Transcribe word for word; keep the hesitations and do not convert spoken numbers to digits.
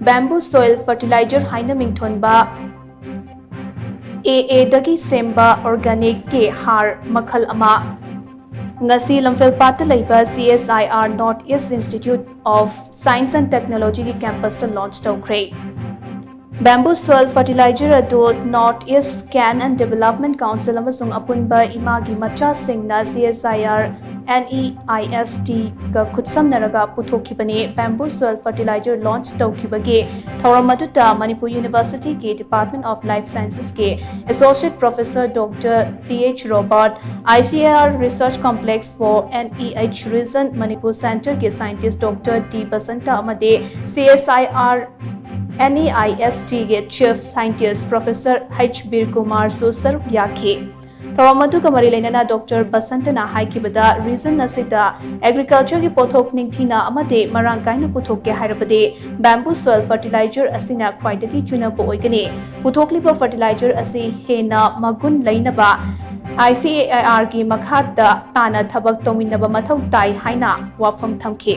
Bamboo soil fertilizer ꯍꯥꯏꯅ ꯃꯤꯡꯊꯣꯟꯕ A A ꯗꯒꯤ ꯁꯦꯝꯕ organic ꯀꯤ ꯍꯥꯔ ꯃꯈꯜ ꯑꯃ꯫ ꯉꯁꯤ ꯂꯝꯐꯦꯜꯄꯥꯠꯇ ꯂꯩꯕ C S I R North East Institute of Science and Technology ꯒꯤ campus ꯇ launch ꯇꯧꯈ꯭ꯔꯦ꯫ Bamboo soil fertilizer ꯑꯗꯨ North East Can and Development Council ꯑꯃꯁꯨꯡ ꯑꯄꯨꯟꯕ ꯏꯃꯥꯒꯤ ꯃꯆꯥꯁꯤꯡꯅ C S I R N E I S T ꯒ ꯈꯨꯠꯁꯝꯅꯔꯒ ꯄꯨꯊꯣꯛꯈꯤꯕꯅꯤ꯫ Bamboo soil fertilizer launch ꯇꯧꯈꯤꯕꯒꯤ ꯊꯧꯔꯝ ꯑꯗꯨꯗ ꯃꯅꯤꯄꯨꯔ University ꯒꯤ Department of Life Sciences ꯀꯤ Associate Professor Doctor T H Robert, I C A R Research Complex for N E H Region Manipur Center ꯒꯤ scientist Doctor D Basanta ꯑꯃꯗꯤ C S I R N E I S T ꯒꯤ Chief Scientist Professor H Birkumar ꯁꯨ ꯁꯔꯨꯛ ꯌꯥꯈꯤ꯫ ꯊꯧꯔꯝ ꯑꯗꯨꯒ ꯃꯔꯤ ꯂꯩꯅꯅ Doctor ꯕꯁꯟꯇꯅ ꯍꯥꯏꯈꯤꯕꯗ, region ꯑꯁꯤꯗ agriculture ꯒꯤ ꯄꯣꯠꯊꯣꯛ ꯅꯤꯡꯊꯤꯅ ꯑꯃꯗꯤ ꯃꯔꯥꯡ ꯀꯥꯏꯅ ꯄꯨꯊꯣꯛꯀꯦ ꯍꯥꯏꯔꯕꯗꯤ bamboo soil fertilizer ꯑꯁꯤꯅ ꯈ꯭ꯋꯥꯏꯗꯒꯤ ꯆꯨꯅꯕ ꯑꯣꯏꯒꯅꯤ꯫ ꯄꯨꯊꯣꯛꯂꯤꯕ fertilizer ꯑꯁꯤ ꯍꯦꯟꯅ ꯃꯒꯨꯟ ꯂꯩꯅꯕ I C A R ꯒꯤ ꯃꯈꯥꯗ ꯇꯥꯅ ꯊꯕꯛ ꯇꯧꯃꯤꯟꯅꯕ ꯃꯊꯧ ꯇꯥꯏ ꯍꯥꯏꯅ ꯋꯥꯐꯝ ꯊꯝꯈꯤ꯫